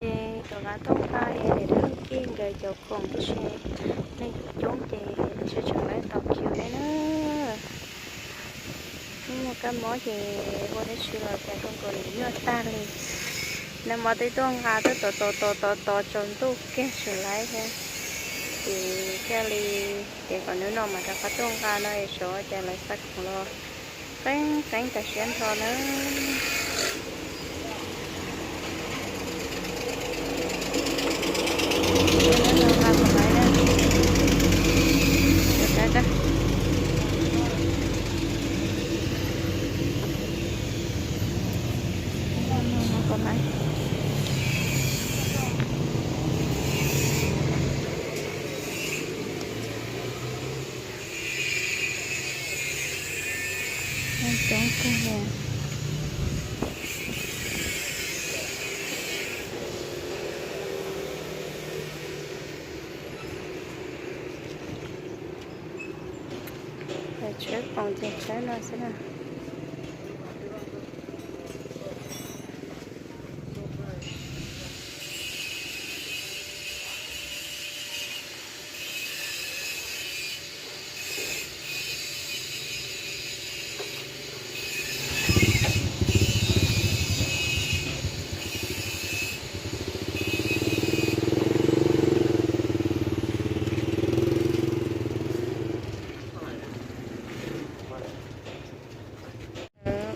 Ces tom qab tuaj nqa es niam dab laug Kij nkawd cov khoom tib si, neeg coob coob ces tsis tseem laib tos kiag li na. Hnub no kab mob ces ua dab tsi los cas kawg nkaus nim nyuaj tag li. Nag hmo twb tuaj nqa twb tos tos tos tos tos tsaus ntuj kiag tsis laib thiab. Ces thiaj li, ces kom hnub no mam rov qab tuaj nqa no es xyov cas lawv xa khoom los qeeb qeeb tas siab nrho na. Coob kawg li. Tshawb poom ces tshawb no xwb na.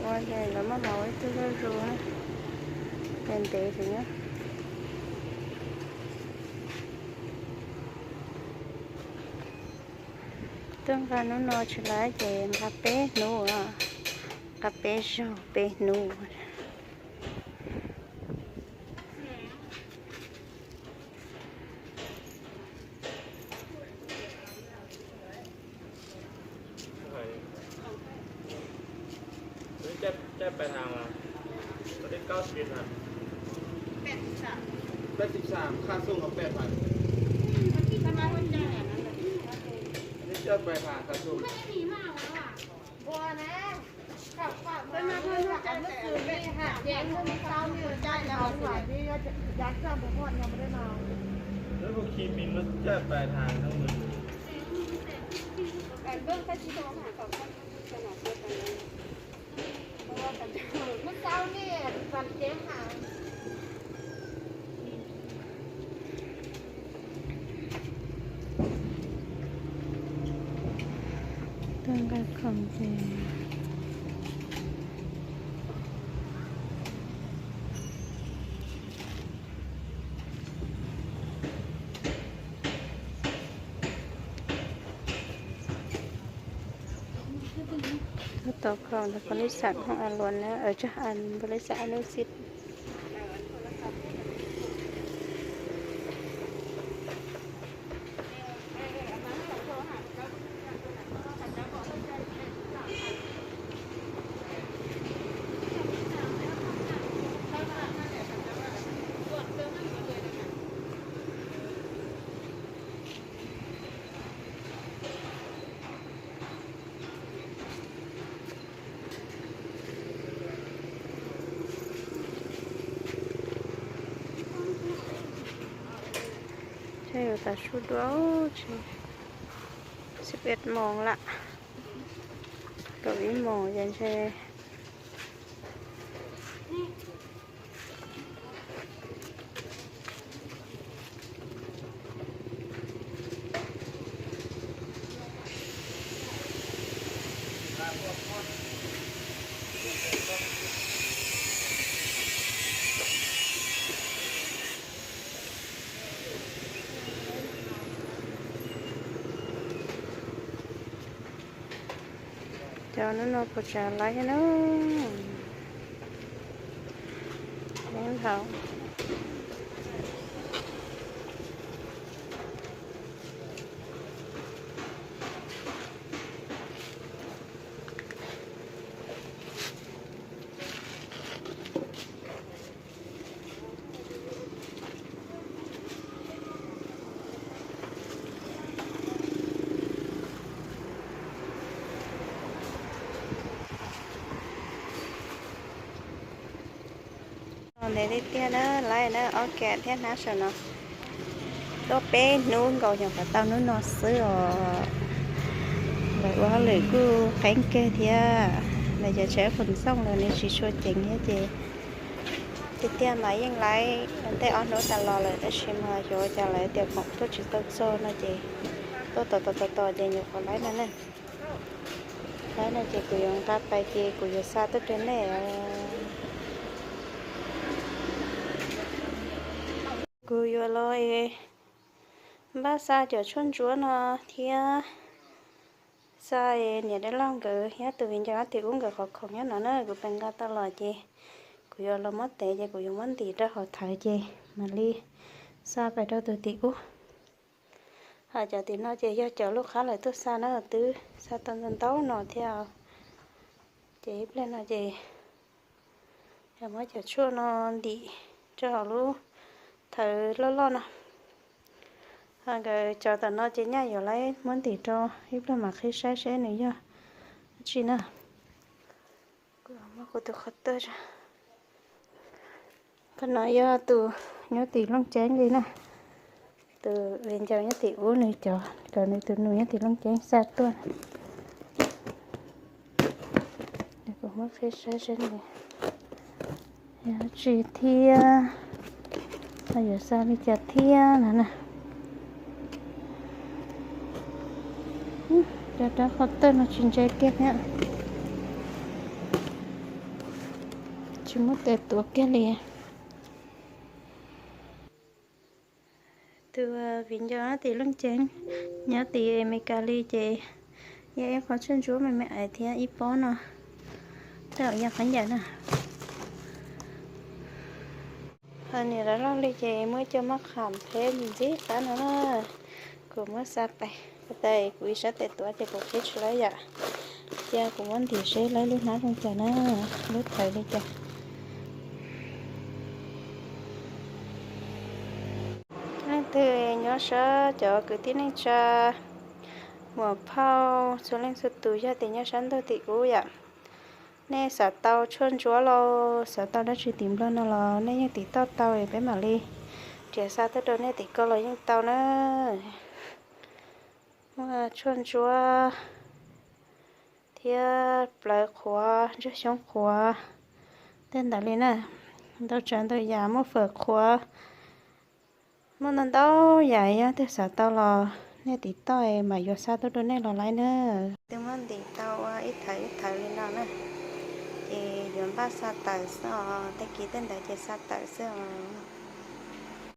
Ua ces lawv muab hauv ib tug zuj zus na, ntev ntev xwb na. Twb nqa hnub no tsis laib ces nqa peb hnub, nqa peb zaug peb hnub. Caj pais thas, caj pais thas, caj pais thas, khaj xum peb phav. Caj pais thas, khaj xum. Tuaj nqa khoom ces tuaj tos khoom ntawm pab lis xam Hoob A Luam na, tsa pab lis xam Anub Xib. Ces yuav tas su dua, tsis, xib peb moos lawm, kaum ib moos ces ntshe Cov no no puas tsav lawv thiab na. Deev dhau. No Ntev tiag tiag na, lawv na ob kam thiab hnab saum no. Tuaj peb hnub nkaus nyuam qhuav tau hnub no xwb os. Lawv ua hauj lwm kuj qeeb kawg thiab. Lawv cov tsheb foom xooj los nws tsis tshua ceev thiab ces tiag tiag mas yeej lawv tej ob hnub tas los lawm tab sis mas xyov cas lawv tias foom tuaj tsis tau txog no ces tuaj tos tos tos tos ces nyuam qhuav lawv no na. Lawv no ces kuv yuav nqa pais ces kuv yuav xa tuaj rau nej. Kuv yuav los npaj xa cov tshuaj ntsuab no thiab xa niam dab laug nkawd thiab tus viv ncaus ob tim ub nkawd qhov khoom nyob no na. Kuv pais nqa tau los ces kuv yuav los muab tev ces kuv yuav muab ntim rau hauv thawv ces mam li xa pais rau tus tim ub. Ho cov tim no ces yog cov lub qhab lawv tuaj xa na, twb xa tau ntau ntau no thiab. Ces ib pliag no ces yog muab cov tshuaj no ntim rau hauv lub thawv loj loj no. Ho nkawd cov tom no ces nyaj yuav lawv muab ntim rau, ib pliag mam qhib saib seb nws yog dab tsi na. Kuv muab kuv tus qhov tawj, qhov no yog tus nyob tim Looj Ceeb li na. Tus viv ncaus nyob tim ub nws cov, kom nws tus nus nyob tim Looj Ceeb xa tuaj. Kuv muab qhib saib seb nws yog dab tsi thiab, ho yuav xa li cas thiab no na. Cov rab qhov tawj no tsis ntse kiag thiab, tsis muaj tes tuav kiag li. Tus viv ncaus nyob tim Looj Ceeb, nyob tim Amelikas li ces yog ib qho tshuaj ntsuab me me ais thiab ib pob no, tej zaum yog qhov ncauj na. Ho niam dab laug li ces muaj ib co maj qham phem ntxim ntxim qab no na. Kuv muab xa pais, ua tas kuv ib sab tes tuav ces kuv qhib tsis tau yam. Cia kuv muab ntim seb lawv lub hnab zoo cas na, lub thawv li cas. Leej twg nyob sab, cov kwv tij neej tsa, muam phauj txhua leej txhua tus yog tias nyob sab ntuj tim ub yom, nej xav tau tshuaj ntsuab los xav tau dab tsi tim Nplog no los nej yeej tiv toj tau peb mam li nrhiav xa tuaj rau nej tim ko los yeej tau na. Muaj tshuaj ntsuab thiab plawv qhuav, ntsuag xyoob qhuav, tej ntawd li na. Ntau tsav ntau yam, muaj fawm qhuav, muaj ntau ntau yam, yog twg xav tau los nej tiv toj mam yuav xa tuaj rau nej los laib na. Twb muab ntim tau ua ib thawv ib thawv li no na, ces yuav npaj xa tawm xwb os, tag kis tej ntawd ces xa tawm xwb os.